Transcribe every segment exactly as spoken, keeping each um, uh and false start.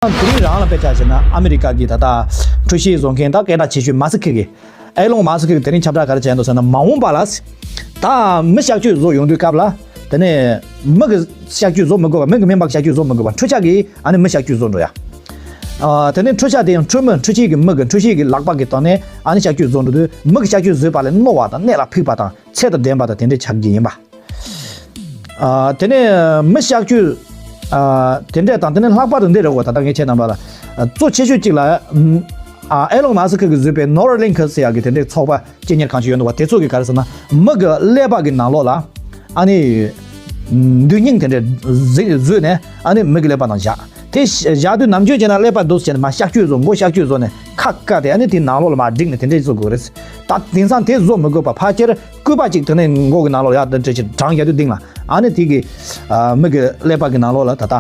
དེ་རིང་རང་ལ་དཔེ་ཆ་བཞག་ན་ཨ་མི་རི་ཀ་གི་ད་ལྟ་འཕྲུལ་ཆས་བཟོ་མཁན་ད་སྐད་གྲགས་ཆེ་ཤོས་མ་སི་ཁི་གི་ཨེ་ལོན་མ་སི་ཁི་གི་དེ་རིང་ཁྱབ་བསྒྲགས་ག་རེ་བྱས་འདུག་ཟེར་ན། མ་འོངས་པ་ལ་ད་མི་གཤག་བཅོས་བཟོ་ཡོང་དུས་སྐབས་ལ། དེ་ནས་མི་གི་གཤག་བཅོས་བཟོ་མི་དགོས་པ། མི་གི་སྨན་པ་གི་གཤག་བཅོས་བཟོ་མི་དགོས་པ། འཕྲུལ་ཆས་ཀྱིས་ཨ་ནི་མི་གཤག་བཅོས་བཟོ་འགྲོ་ཡ། ཨ། དེ་ནས་འཕྲུལ་ཆས་དེ་ཡང་འཕྲུལ་མི་འཕྲུལ་ཆས་ཀྱི་མི་གི་འཕྲུལ་ཆས་ཀྱི་ལག་པ་གི་སྟེང་ནས་ཨ་ནི་གཤག་བཅོས་བཟོ་འགྲོ་དུས་མི་གི་གཤག་བཅོས་བཟོས་པ་ལས་རྣོ་བ་དང་གནད་ལ་ཕིགས་པ་དང་ཚད་དང་ལྡན་པ་དང་དེ་འདྲས་ཆགས་ཀྱི་ཡིན་པ། ཨ། དེ་ནས་མི་གཤག་བཅོས། ཨ། དེ་འདྲས་དང་དེ་ནས་ལྷག་པར་དུ་འདི་རེད་གོ། ད་ལྟ་ངས་ཁྱེད་རྣམ་པ་ལ་གཙོ་ཆེ་ཤོས་གཅིག་ལ། ཨ། ཨེ་ལོན་མ་སི་ཁི་གིས་བཟོས་པའི་ནོ་ར་ལིང་ཁི་ཟེར་ཡག་གི་དེ་འདྲའི་ཚོགས་པ་སྤྱི་གཉེར་ཁང་ཞིག་ཡོད་འདུག་བ། དེ་ཚོ་གིས་ག་རེ་ཟེར་ན་མི་གི་ཀླད་པ་གི་ནང་ལོགས་ལ་ཨ་ནི་མདོས་སྙིང་དེ་འདྲའི་གཟིགས་བཟོས་ནས་ཨ་ནི་མི་གི་ཀླད་པ་ནང་བཞག་དེ་བཞག་དུས་ནམ་རྒྱུན་བྱས་ན་ཀླད་པ་འདུག་བྱས་ནས་མར་གཤག་བཅོས་བཟོ། མགོ་གཤག་བཅོས་བཟོ་ནས་ཁ་བཀག་སྟེ་ཨ་ནི་དེ་ནང་ལོགས་ལ་མར་བསྒྲིགས་ནས་དེ་འདྲའི་བཟོ་དགོས་རེད། ད་དེང་སང་དེ་བཟོ་མི་དགོས་པ་ཕལ་ཆེར་སྐུད་པ་གཅིག་དེ་ནས་མགོ་གི་ནང་ལོགས་ཡར་དེ་འདྲ་ཞིག་བྲང་རྒྱག་དུས་སྟེང་ལ་ཨ་ནི་དེ་གི་མི་གི་ཀླད་པ་གི་ནང་ལོགས་ལ་ད་ལྟ་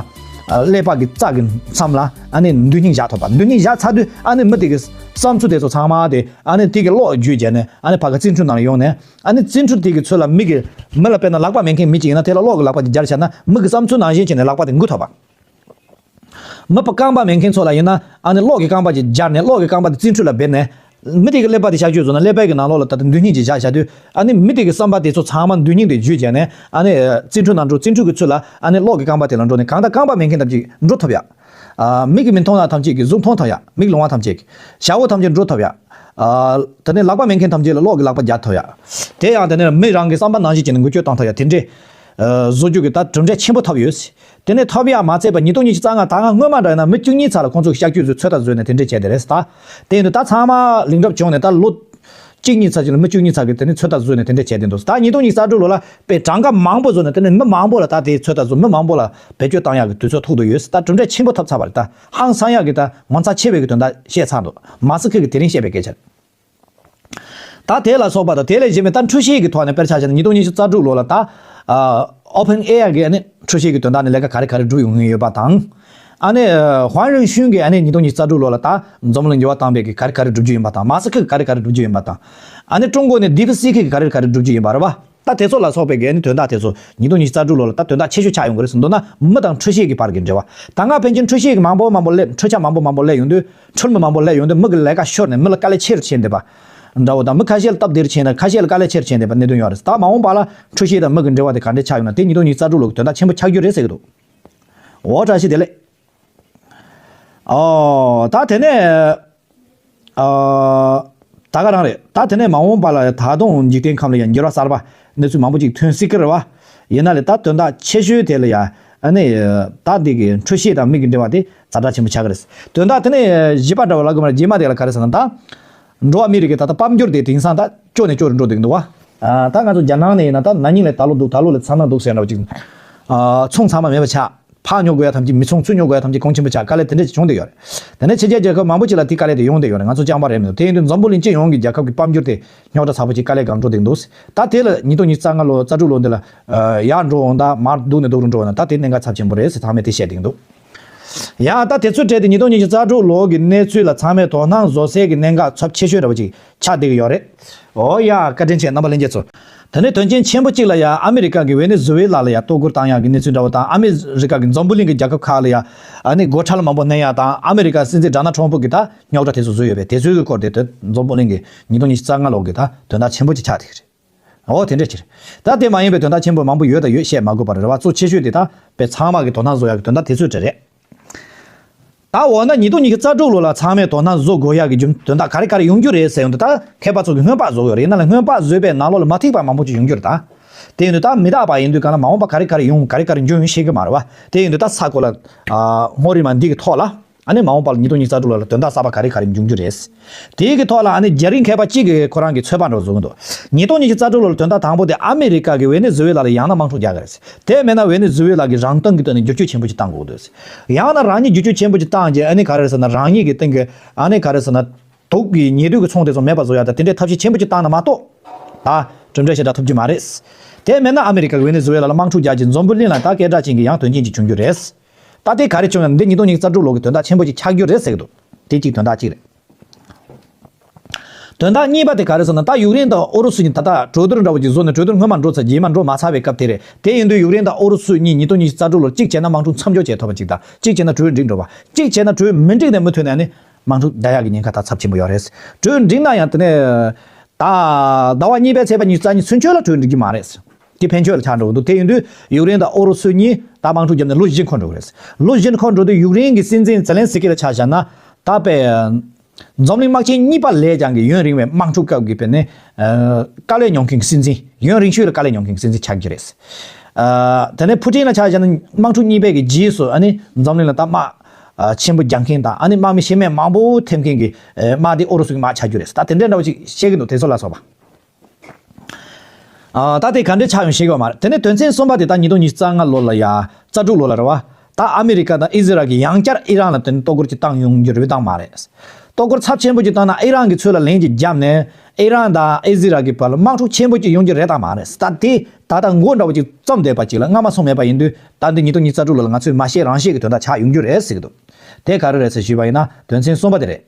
ཀླད་པ་གི་རྩ་གི་མཚམས་ལ་ཨ་ནི་མདོས་སྙིང་བཞག་ཐུབ་པ། མདོས་སྙིང་བཞག་ཚར་དུས་ཨ་ནི་མི་དེ་གི་བསམ་ཚུལ་དེ་ཚོ་ཚང་མ་དེ་ཨ་ནི་དེ་གི་གློག་བརྒྱུད་བྱས་ནས་ཨ་ནི་ཕ་གི་རྩིས་འཕྲུལ་ནང་ལ་ཡོང་ནས་ཨ་ནི་རྩིས་འཕྲུལ་དེ་གི་ཚུལ་ལ་མི་གི་མི་ལ་དཔེར་ན་ལག་པ་མེད་མཁན་མི་གཅིག་ཡིན་ན་དེ་ལ་གློག་གི་ལག་པ་དེ་སྦྱར་བྱས་ན་མི་གི་བསམ་ཚུལ་ནང་བཞིན་བྱས་ནས་ལག་པ་དེ་འགུལ་ཐུབ་པ། མི་ཕ་རྐང་པ་མེད་མཁན་ཚོ་ལ་ཡིན་ན་ཨ་ནི་གློག་གི་རྐང་པ་ཅིག་སྦྱར་ནས་གློག་གི་རྐང་པ་དེ་རྩིས་འཕྲུལ་ལ་སྦྱར་ནས་མི་དེ་གི་ཀླད་པ་དེ་གཤག་བཅོས་བཟོ་ན་ཀླད་པའི་གི་ནང་ལོགས་ལ་ད་ལྟ་མདོས་སྙིང་ཅིག་བཞག་བཞག་དུས་ཨ་ནི་མི་དེ་གི་བསམ་པ་དེ་ཚོ་ཚང་མ་མདོས་སྙིང་དེ་བརྒྱུད་བྱས་ནས་ཨ་ནི་རྩིས་འཕྲུལ་ནང་འགྲོ། རྩིས་འཕྲུལ་གི་ཚུལ་ལ་ཨ་ནི་གློག་གི་རྐང་པ་དེ་ལ་འགྲོ་ནས་གང་དང་རྐང་པ་མེད་མཁན་ཐམས་ཅད་འགྲོ་ཐུབ་ཡ། ཨ། མིག་གིས་མི་མཐོང་ན་ཐམས་ཅད་ཀྱིས་གཟུགས་མཐོང་ཐུབ་ཡ། མིག་ལོང་བ་ཐམས་ཅད་ཀྱིས། ཞ་བོ་ཐམས་ཅད་འགྲོ་ཐུབ་ཡ། ཨ། དེ་ནས་ལག་པ་མེད་མཁན་ཐམས་ཅད་ལ་གློག་གི་ལག་པ་སྦྱར་ཐུབ་ཡ། དེ་ཡང་དེ་ནས་མི་རང་གི་བསམ་པ་ནང་བཞིན་བྱས་ནས་འགུལ་སྐྱོད་གཏོང་ཐུབ་ཡ་དེ་འདྲའི་བཟོ་རྒྱུ་གི་ད་གྲུབ་འབྲས་ཆེན་པོ་ཐོབ་ཡོད། དེ་ནས་ཐོབ་ཡ་མ་ཚད་པ་ཉིས་སྟོང་ཉི་ཤུ་རྩ་ལྔ་ད་སྔ་སྔོན་མ་འདྲ་ཡིན་ན་མི་བཅུ་གཉིས་ཙམ་ལ་ཁོང་ཚོས་གཤག་བཅོས་བཟོས་ཚོད་ལྟ་བཟོས་ནས་དེ་འདྲས་བྱས་དེ་རེད་ད། དེ་ཡིན་དུས་ད་ཚང་མ་ལིང་རབ་བྱུང་ནས་ད་ལོ་གཅིག་གཉིས་ཙམ་ཅིག་ལ་མི་བཅུ་གཉིས་ཙམ་གིས་དེ་ནས་ཚོད་ལྟ་བཟོས་ནས་དེ་འདྲས་བྱས་དེ་འདུག་ད་ཉིས་སྟོང་ཉི་ཤུ་རྩ་དྲུག་ལོ་ལ་དཔེ་གྲངས་ཀ་མང་པོ་བཟོས་ནས་དེ་ནས་མི་མང་པོ་ལ་ད་དེའི་ཚོད་ལྟ་བཟོས་མི་མང་པོ་ལ་བེད་སྤྱོད་བཏང་ཡག་གི་དུས་ཚོད་ཐུག་བསྡད་ཡོད། ད་གྲུབ་འབྲས་ཆེན་པོ་ཐོབ་ཚར་བ་རེད། ད་ཧང་སང་ཡག་གི་ད་ངོ་མཚར་ཆེ་བའི་གི་དོན་དག་བཤད་ཚར་འདུག་མ་སི་ཁི་གིས་དེ་རིང་བཤད་པའི་སྐད་ཆ་རེད། ད་དེ་ལ་སོགས་པ་དང་དེ་ལས་གཞན་པའི་ད་འཕྲུལ་ཆས་ཀྱི་ཐོག་ནས་དཔེར་ཆ་བཞག་ན་ཉིས་སྟོང་ཉི་ཤུ་རྩ་དྲུག་ལོ་ལ་ད་ཨ་ཨོ་ཕན་ཨེ་ཨའི་གི་ཨ་ནི་འཕྲུལ་ཆས་ཀྱི་དོན་དག་ནས་ལས་ཀ་ག་རེ་ག་རེ་སྒྲུབ་ཡོང་གི་ཡོད་པ་དང་། ཨ་ནི་ཧུའང་རུན་ཤུན་གྱིས་ཨ་ནི་ཉིས་སྟོང་ཉི་ཤུ་རྩ་དྲུག་ལོ་ལ་ད་འཛམ་བུ་གླིང་འགྱུར་བ་བཏང་བའི་གི་ག་རེ་ག་རེ་སྒྲུབ་རྒྱུ་ཡིན་པ་དང་མ་སི་ཁི་གིས་ག་རེ་ག་རེ་སྒྲུབ་རྒྱུ་ཡིན་པ་དང་། ཨ་ནི་ཀྲུང་གོ་ནས་ཌི་ཕི་སི་ཁི་གིས་ག་རེ་ག་རེ་སྒྲུབ་རྒྱུ་ཡིན་པ་རེད་བ། ད་དེ་ཚོ་ལ་སོགས་པའི་གི་ཨ་ནི་དོན་དག་དེ་ཚོ་ཉིས་སྟོང་ཉི་ཤུ་རྩ་དྲུག་ལོ་ལ་ད་དོན་དག་ཆེ་ཤོས་ཆགས་ཡོང་གི་རེད་ཟེར་འདུག་ན་མི་དང་འཕྲུལ་ཆས་ཀྱི་འབྲེལ་བ། ད་སྔ་ཕན་ཆད་འཕྲུལ་ཆས་ཀྱི་མང་པོ་མང་པོ་སླེབས། འཕྲུལ་ཆས་མང་པོ་མང་པོ་སླེབས་ཡོང་དུས་འཕྲུལ་མི་མང་པོ་སླེབས་ཡོང་དུས་མི་གི་ལས་ཀ་ཤོར་ནས་མི་ལ་དཀའ་ལས་ཆེ་རུ་ཕྱིན་བསྡད་པ་འདྲ་བོ་དང་། མི་ཁ་ཤས་ལ་སྟབས་བདེ་རུ་ཕྱིན་ན་ཁ་ཤས་ལ་དཀའ་ལས་ཆེ་རུ་ཕྱིན་བསྡད་པ་གནད་དོན་ཡོད་རེད། ད་མ་འོངས་པ་ལ་འཕྲུལ་ཆས་དང་མི་གི་འབྲེལ་བ་དེ་ག་འདྲས་ཆགས་ཡོང་ན་དེ་ཉིས་སྟོང་ཉི་ཤུ་རྩ་དྲུག་ལོ་གི་དོན་དག་ཆེན་པོ་ཆགས་རྒྱུ་རེད་ཟེར་གི་འདུག་འོ་བཀྲ་ཤིས་བདེ་ལེགས། ཨོ། ད་དེ་ནས་ཨ། ད་ག་རང་རེད། ད་དེ་ནས་མ་འོངས་པ་ལ་ད་དུང་འཇིག་རྟེན་ཁམས་ལ་ཡང་འགྱུར་བ་གསར་པ་གནས་ཚུལ་མང་པོ་ཅིག་ཐོན་སྲིད་ཀྱི་རེད་བ། ཡིན་ན་ལས་ད་དོན་དག་ཆེ་ཤོས་དེ་ལ་ཡ་ཨ་ནི་ད་འདི་གི་འཕྲུལ་ཆས་དང་མི་གི་འབྲེལ་བ་དེ་ཛ་དྲག་ཆེན་པོ་ཆགས་ཀྱི་རེད། དོན་དག་དེ་ནས་བཞི་པ་འདྲ་བ་ལབ་དགོས་མ་རེད། རྗེས་མ་དེ་ལ་ག་རེ་ཟེར་ན་ད་འགྲོ་བ་མིའི་རིགས་ཀྱི་ད་ལྟ་དཔལ་འབྱོར་དེ་དེང་སང་ད་སྐྱོ་ནས་སྐྱོ་རུ་འགྲོ་བསྡད་འདུག་བ། ད་ང་ཚོ་རྒྱ་ནང་ནས་ཡིན་ན་ད་ན་ནིང་ལས་ད་ལོ་འདུག་ད་ལོ་ལས་ཚ་ན་འདུག་ཟེར་འདྲ་བ་ཅིག་ཨ། ཚོང་ཚང་མ་མེད་པ་ཆགས། ཕག་ཉོ་དགོས་ཡ་ཐམས་ཅད་མི་ཚོང་། ཚུར་ཉོ་དགོས་ཡ་ཐམས་ཅད་གོང་ཆེན་པོ་ཆགས། དཀའ་ལས་དེ་འདྲ་ཅིག་བྱུང་བསྡད་ཡོད་རེད། དེ་ནས་ཕྱི་རྒྱལ་རྒྱལ་ཁབ་མང་པོ་ཅིག་ལ་དེ་དཀའ་ལས་དེ་ཡོང་བསྡད་ཡོད་རེད། ང་ཚོ་རྐྱང་པ་རེད་མི་འདུག་དེ་ཡིན་དུས་འཛམ་བུ་གླིང་སྤྱི་ཡོངས་ཀྱི་རྒྱལ་ཁབ་ཀྱི་དཔལ་འབྱོར་དེ་རྙོག་དྲ་ཚ་པོ་ཅིག་དཀའ་ལས་སྒང་འགྲོ་བསྡད་འདུག་ད་དེ་ལ་ཉིས་སྟོང་ཉི་ཤུ་རྩ་ལྔ་ལོ་རྩ་དྲུག་ལོ་འདི་ལ་ཡར་འགྲོ་འོང་ད་མར་སྡུག་ནས་སྡུག་རུ་འགྲོ་འོང་ན་ད་དེ་གནད་འགག་ཚབས་ཆེན་པོ་རེད་ཟེར་ཚང་མས་དེ་བཤད་བསྡད་འདུག་ཡང་ད་དེ་ཚོའི་གྲས་དེ་ཉིས་སྟོང་ཉི་ཤུ་རྩ་དྲུག་ལོ་གི་གནས་ཚུལ་ལ་ཚང་མས་དོ་སྣང་བཟོ་སའི་གི་གནད་འགག་ཚབས་ཆེ་ཤོས་འདྲ་བོ་ཅིག་ཆགས་བསྡད་ཀྱི་ཡོད་རེད། འོ་ཡ། བཀའ་དྲིན་ཆེ་རྣམ་པ་ལྷན་རྒྱས་ཚོ། དེ་ནས་དོན་རྐྱེན་ཆེན་པོ་གཅིག་ལ་ཡ་ཨ་མི་རི་ཀ་གི་ཝེ་ནེ་ཛུ་ཝེ་ལ་ལ་ཡ་གཏོར་རྒོལ་བཏང་ཡག་གི་གནས་ཚུལ་འདྲ་བོ་དང་། ཨ་མི་རི་ཀ་གི་འཛམ་བུ་གླིང་གི་རྒྱལ་ཁབ་ཁག་ལ་ཡ་ཨ་ནི་སྒོ་ཁྲལ་མང་པོ་གནོན་ཡག་དང་། ཨ་མི་རི་ཀ་སྲིད་འཛིན་ཌོ་ནལ་ཊམ་ཕུ་གིས་ད་རྙོག་དྲ་དེ་ཚོ་བཟོས་ཡོད་པས། དེ་ཚོའི་སྐོར་དེ་དོན་འཛམ་བུ་གླིང་གི་ཉིས་སྟོང་ཉི་ཤུ་རྩ་ལྔ་ལོ་གི་ད་དོན་དག་ཆེན་པོ་ཅིག་ཆགས་བསྡད་ཀྱི་རེད། འོ་དེ་འདྲ་ཅིག་རེད། ད་དེ་མ་ཡིན་པའི་དོན་དག་ཆེན་པོ་མང་པོ་ཡོད་དང་ཡོད་བཤད་མ་དགོས་པ་རེད་བ། གཙོ་ཆེ་ཤོས་དེ་ད་དཔེ་ཚང་མ་གི་དོ་སྣང་བཟོ་ཡག་གི་དོན་དག་དེ་ཚོའི་གྲས་རེད། ད་འོ་ན་ཉིས་སྟོང་ཉི་ཤུ་རྩ་དྲུག་ལོ་ལ་ཚང་མས་དོ་སྣང་བཟོ་དགོས་ཡག་གི་རྒྱུ་དོན་དག་ག་རེ་ག་རེ་ཡོང་རྒྱུ་རེད་ཟེར་ཡོང་དུས། ད་མཁས་པ་ཚོ་གིས་སྔོན་དཔག་བཟོ་གི་ཡོད་རེད། ཡིན་ན་ལས་སྔོན་དཔག་བཟོས་པའི་ནང་ལོགས་ལ་མ་ཐིག་པ་མང་པོ་ཅིག་ཡོང་རྒྱུ་རེད་ད། དེ་ཡིན་དུས་ད་མི་རྟག་པ་ཡིན་དུས་གང་ལ་མ་འོངས་པ་ག་རེ་ག་རེ་ཡོང་། ག་རེ་ག་རེ་འབྱུང་ཡོང་ཤེས་ཀྱི་མ་རེད་བ། དེ་ཡིན་དུས་ད་ས་གོ་ལ་ཨ་སྔོན་རིས་མ་འདི་གི་ཐོག་ལ་ཨ་ནི་མ་འོངས་པ་ལ་ཉིས་སྟོང་ཉི་ཤུ་རྩ་དྲུག་ལོ་ལ་དོན་དག་གསར་པ་ག་རེ་ག་རེ་འབྱུང་རྒྱུ་རེད། དེའི་གི་ཐོག་ལ་ཨ་ནི་རྒྱ་རིགས་མཁས་པ་གཅིག་གིས་ཁོ་རང་གི་ཚོད་དཔག་འདྲ་བོ་བཟོ་གི་འདུག་ཉིས་སྟོང་ཉི་ཤུ་རྩ་དྲུག་ལོ་ལ་དོན་དག་དང་པོ་དེ་ཨ་མི་རི་ཀ་གི་ཝེ་ནེ་ཛུ་ཝེ་ལ་ལ་ཡང་ན་དམག་འཁྲུག་རྒྱག་གི་རེད། དེ་མེད་ན་ཝེ་ནེ་ཛུ་ཝེ་ལ་གི་རང་སྟེང་གི་སྟེང་ནས་བསྒྱུར་བཅོས་ཆེན་པོ་ཅིག་བཏང་དགོས་འདུག་ཡང་ན་རང་ཉིད་བསྒྱུར་བཅོས་ཆེན་པོ་ཅིག་བཏང་རྗེས་ཨ་ནི་ག་རེ་ཟེར་ན་རང་ཉིད་ཀྱི་སྟེང་གི་ཨ་ནི་ག་རེ་ཟེར་ན་དུག་གི་ཉེ་དུས་ཀྱི་ཚོང་དེ་ཚོ་མེད་པ་བཟོ་ཡག་དང་དེ་འདྲའི་ཐབས་ཤེས་ཆེན་པོ་ཅིག་བཏང་ན་མ་གཏོགས་ད་གྲུབ་འབྲས་ཞེ་དྲག་ཐོབ་རྒྱུ་མ་རེད། དེ་མེད་ན་ཨ་མི་རི་ཀ་གི་ཝེ་ནེ་ཛུ་ཝེ་ལ་ལ་དམག་འཁྲུག་རྒྱག་རྗེས་འཛམ་བུ་གླིང་ལ་ད་སྐད་གྲགས་ཅན་གྱི་ཡང་དོན་རྐྱེན་ཅིག་བྱུང་རྒྱུ་རེད། ད་དེ་ག་རེ་བྱུང་ཡང་འདི་ཉིས་སྟོང་ཉི་ཤུ་རྩ་དྲུག་ལོ་གི་དོན་དག་ཆེན་པོ་ཅིག་ཆགས་རྒྱུ་རེད་ཟེར་གི་འདུག་དེ་གཅིག་དོན་དག་གཅིག་རེད། དོན་དག་གཉིས་པ་དེ་ག་རེ་ཟེར་ན། ད་ཡུཀ་རེན་དང་ཨུ་རུ་སུ་གཉིས་ད་ལྟ་གྲོས་བསྡུར་འདྲ་བོ་ཅིག་བཟོས་ནས། གྲོས་བསྡུར་སྔོན་མ་འགྲོ་ཚར། རྗེས་མ་འགྲོ་མ་ཚར་བའི་སྐབས་དེ་རེད། དེ་ཡིན་དུས་ཡུཀ་རེན་དང་ཨུ་རུ་སུ་གཉིས་ཉིས་སྟོང་ཉི་ཤུ་རྩ་དྲུག་ལོར་གཅིག་བྱས་ན་དམག་འཁྲུག་མཚམས་འཇོག་བྱེད་ཐུབ་པ་ཅིག་དང་། གཅིག་བྱས་ན་གྲོས་འགྲིག་འགྲོ་བ། གཅིག་བྱས་ན་གྲོས་མི་འགྲིག་ནས་མུ་མཐུད་ནས་ནི་དམག་འཁྲུག་རྒྱག་ཡག་གི་ཉེན་ཁ་ད་ཚབས་ཆེན་པོ་ཡོད་རེད། གྲོས་འགྲིག་ན་ཡང་དེ་ནས་ད་ཟླ་བ་གཉིས་པའི་ཚེས་པ་ཉི་ཤུ་རྩ་གཉིས་ཚུན་ཆོད་ལ་གྲོས་འགྲིག་གི་མ་རེད། དེ་ཕན་ཆོད་ལ་ཆགས་འགྲོ་གི་འདུག་དེ་ཡིན་དུས་ཡུཀ་རེན་དང་ཨུ་རུ་སུ་གཉིས་ད་དམག་འཁྲུག་བརྒྱབ་ནས་ལོ་བཞི་འཁོར་འགྲོ་གི་རེད། ལོ་བཞི་འཁོར་འགྲོ་དུས་ཡུཀ་རེན་གྱི་སྲིད་འཛིན་ཛེ་ལན་སི་ཀི་ལ་ཆ་བཞག་ན། ད་དཔེ་འཛམ་གླིང་དམག་ཆེན་གཉིས་པ་ལས་ཀྱང་གི་ཡུན་རིང་བའི་དམག་འཁྲུག་སྐབས་ཀྱི་དཔེར་ན་དཀའ་ལས་མྱོང་མཁན་གྱི་སྲིད་འཛིན། ཡུན་རིང་ཤོས་ལ་དཀའ་ལས་མྱོང་མཁན་གྱི་སྲིད་འཛིན་ཆགས་ཀྱི་རེད། ཨ། དེ་ནས་ཕུ་ཊིན་ལ་ཆ་བཞག་ན་དམག་འཁྲུག་གཉིས་པའི་གི་རྗེས་སུ་ཨ་ནི་འཛམ་གླིང་ལ་ད་དམག་ཨ་ཆེན་པོ་རྒྱག་མཁན་དང་། ཨ་ནི་དམག་མི་ཤི་རྨས་མང་པོ་ཐེབས་མཁན་གྱི་ཨ་དམག་དེ་ཨུ་རུ་སུ་གི་དམག་ཆགས་རྒྱུ་རེད། ད་དེ་འདྲའི་འདྲ་བོ་ཅིག་བཤད་ཀྱི་འདུག་དེ་ཚོ་ལ་སོགས་པ། ཨ། ད་དེ་ག་འདྲ་ཆགས་ཡོང་ཤེས་ཀྱི་ཡོད་མ་རེད། དེ་ནས་དོན་ཚན་གསུམ་པ་དེ་ད་ཉིས་སྟོང་ཉི་ཤུ་རྩ་ལྔ་ལོ་ལ་ཡ། རྩ་དྲུག་ལོ་ལ་རེད་བ། ད་ཨ་མི་རི་ཀ་དང་ཨི་ཟི་རལ་གྱིས་ཡང་བསྐྱར་ཨི་རན་ལ་དེ་ནས་གཏོར་རྒོལ་ཅིག་བཏང་ཡོང་རྒྱུ་རེད་བཏང་མ་རེད། གཏོར་རྒོལ་ཚབས་ཆེན་པོ་ཅིག་བཏང་ན་ཨི་རན་གྱིས་ཚུར་ལ་ལན་ཅིག་བརྒྱབ་ནས་ཨི་རན་དང་ཨི་ཟི་རལ་གྱི་བར་ལ་དམག་འཁྲུག་ཆེན་པོ་ཅིག་ཡོང་རྒྱུ་རེད་དང་མ་རེད། ད་དེ་ད་ལྟ་མགོ་འདྲ་བོ་ཅིག་བརྩམས་བསྡད་པ་ཅིག་ལ་རྔ་མ་སོང་མེད་པ་ཡིན་དུས། ད་འདི་ཉིས་སྟོང་ཉི་ཤུ་རྩ་དྲུག་ལོ་ལ་ང་ཚོས་མ་བཤད་རང་བཤད་ཀྱི་དོན་དག་ཆགས་ཡོང་རྒྱུ་རེད་ཟེར་གྱི་འདུག་དེ་ག་རེ་རེད་ཟེར་ཞུས་པ་ཡིན་ན་དོན་ཚན་གསུམ་པ་དེ་རེད།